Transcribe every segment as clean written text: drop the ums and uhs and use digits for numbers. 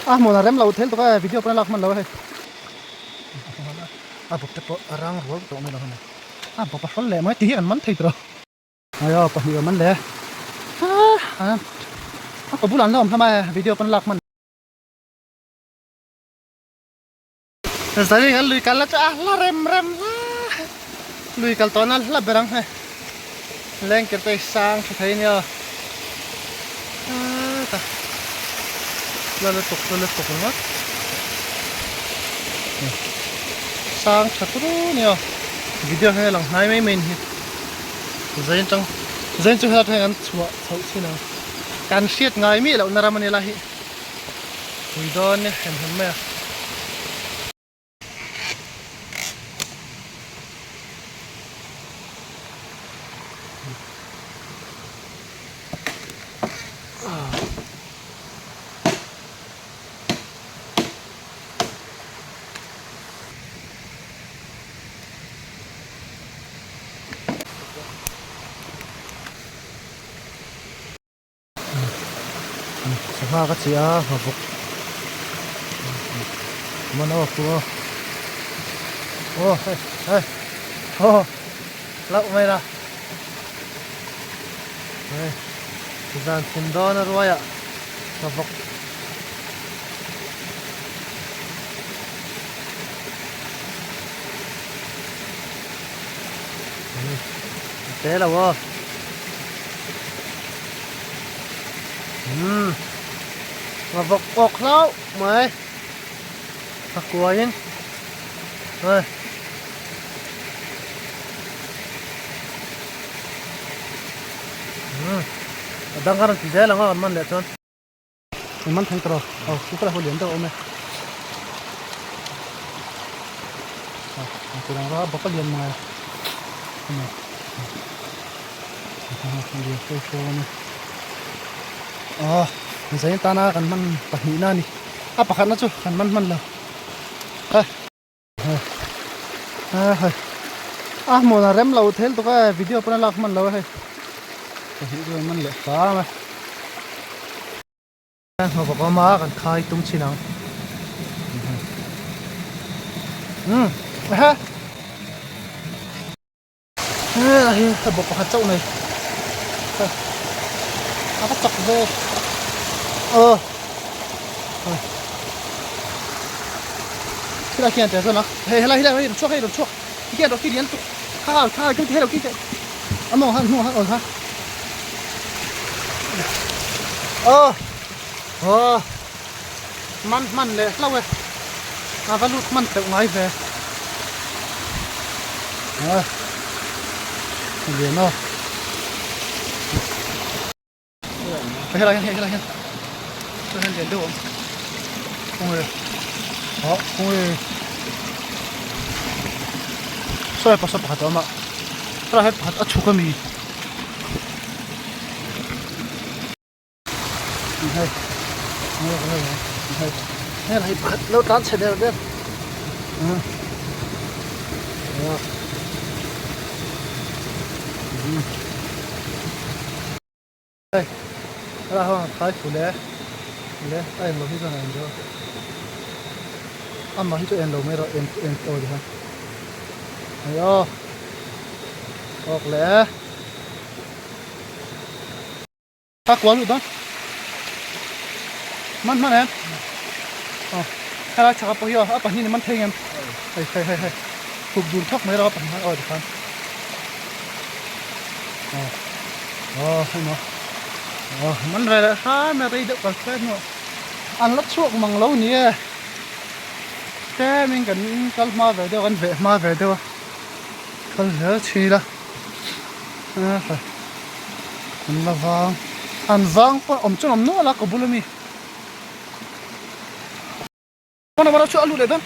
A hmun a rem lo thel tuk a video pawn a lak hman lo a hei. A bawp te pawh a rang rual tawh mai lo hei. A bawp a hrawl leh mai ti hi an man thei tawh. Aw pahnih a man le. A kaw bulah an la awm hlawm a video pawn a lak hman. Zai an lui kal la chu a hla rem rem hla lui kal tawhna hla ber ang hei lengker te sang tha thei ania ta la lutuk la lutuk ringawt sang tha turu ania video hi a lang hnai mai mai ni hi zai atang zai chu helai atang an chhuah chhoh chin ang kan hriat ngai miah lohna ram ania lai hi. Pui dawn e hem hem mai a. Sangha ka chih a nghavawk man aw pu aw aw hei hei aw hlauh mai la hei zan thim dawn a ruai ah nghavawk te lo aw. Umm a vawk awk hlauh mai a kuaiin hei umm a dang a rawn ti zel ang a kan man leh chuan an man thei tawh lo aw chu ka la haw lian deuh a awm e a ti lang a bawk a lian mai a. Aw zain tana kan hman pahnihna a ni a pakhatna chu kan man hman lo hei hei a hmun a rem lo thel tuk a video pawn a lak hman lo a hei pahnih chu an man leh hram a. Hnawk a awm a kan khai tum chin ang umm ehe. He hi ka bawk pakhat chauh nei a va chak ve aw khilai khian tel chuan a hei helai helai hei rawn chhuak hei rawn chhuak ti khian rawn khi lian tuk kha kha kha hei lo khi a mawng han hnung han awl kha aw aw man hman leh hlauh e a va lut hman teuh ngai ve a lian aw helai hian helai hian helai hian lian deuh awm khawnge ah khawnge sawi pasa pakhat a awm a helai hian pakhat a chhuk ami. Hei hei hei pakhat lo tlan chhe der der hei helai ho ang khai fu le le a en lo hi chuan a en deuh a amah hi chu en lo mai rawh en en aw ti khan hei aw awk le. A kual lut dawn. Man hman em? Aw. Helai chhak a pawh hi aw, a pahnih ni man thei ngem. Hei hei hei hei. Khup dun thawk mai rawh a pahnih khan aw tikhan. Aw. Aw hei maw. Aw man ve leh hram e rei deuh kal thleng hnuah. An la chhuak mang lo ni e. Tlemin kan kal hma ve deuh kan veh hma ve deuh a. Kal zel chhin ila. An la vang an vang pawh awm chuan awm nual a ka bul ami mana chu a lut leh dawn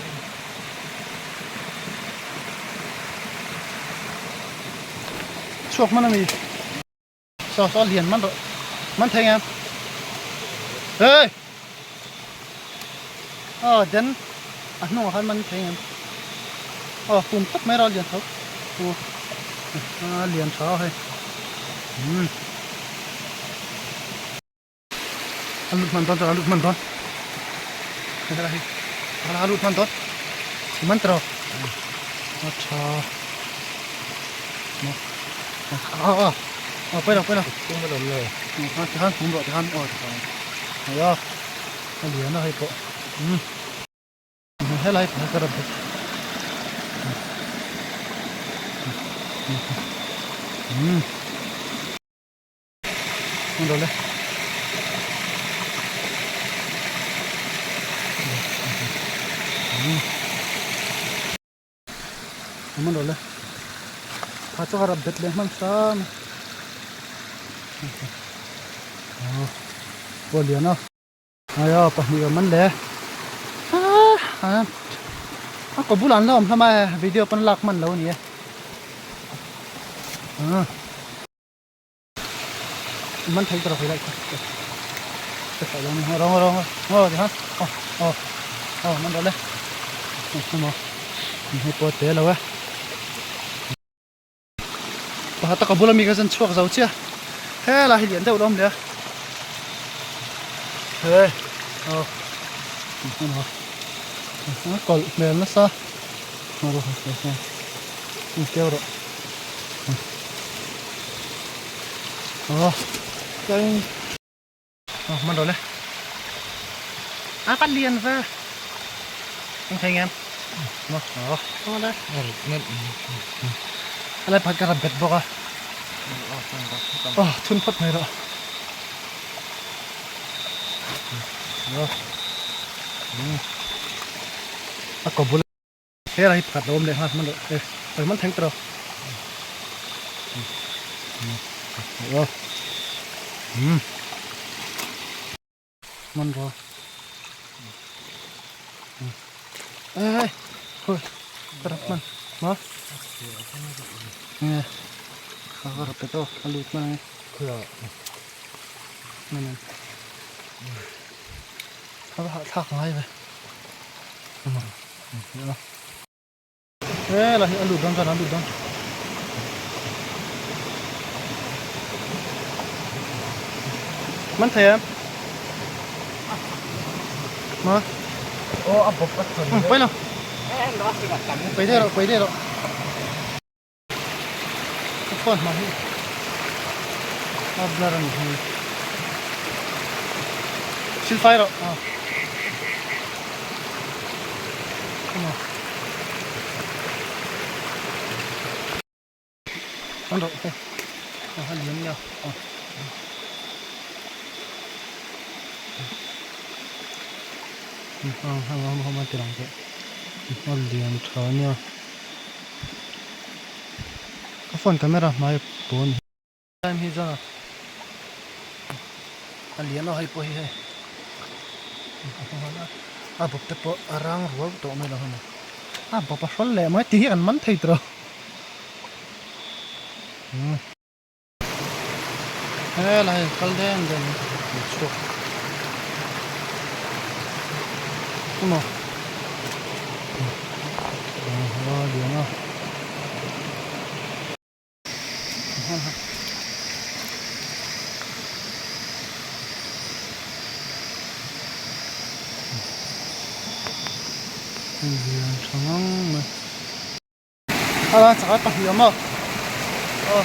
chhuak hman ami saw saw a lian man rawh man thei ang hey aw den a hnungah khan man thei ang aw pum khawp mai rawh a lian tho a lian tha hei umm a lut hman dawn chuan a lut hman dawn. Helai hi a lut hman dawn man tawh a tha a a a pawi lo pawi lo tum a awm lo tikhan tum rawh tikhan aw tikhan hei a a lian a hei pawh umm helai pawh hi ka rawt bawk umm. Dole. Aman dole. Tha chu ka rap bet leh hman hram. Oh, pawh lian a. Aia pahnih awm an le. A kaw bulah an la awm hlawm a video pawn lak hman lo a ni e. Man thei tawh lai kha ka sai lo ni rawng rawng aw ti han aw aw aw man rawh le emaw hei pawh te lo e pakhat a ka bula mi ka zan chhuak zo chiah helai hi lian deuh lo awm leh a he aw emaw a kawlh hmel nasa keu rawh. Aw chuan aw hman rawh le a ka lian ve eng thei ngem maw aw aw le a lai pakhat ka rawn bet bawk a aw thun phawt mai rawh aw a kaw bul. Helai hi pakhat lo awm leh nghal hman loh e sawi man thleng tawh aw umm hman rawh eh khawi ka rap hman ma nge ka rap pe tawh a lut hman ange hman ang a va hahthlak ngai ve. Helai hi a lut dawn chuan a lut dawn. Man thei em? Ma? Aw a bawp a thawn. Pawi lo. Pawi deuh rawh, pawi deuh rawh. Ka phone hmang hi a blur a ni hi. Silfai rawh aw. Come on. An rawh he. A lian nia. Aw. Hang hang hang hang ti lang teh. A lian tha nia. Ka phone camera hmai pawn time hi chuan a lian a hei pawh hi hei a bawp te pawh a rang rual tawh mai lo hei a bawp a hrawl leh mai tih hi an man thei tawh Helai kal deng deng in chhuak emaw a lian a lian tha ngang mai. A chak a pahnih awm a aw.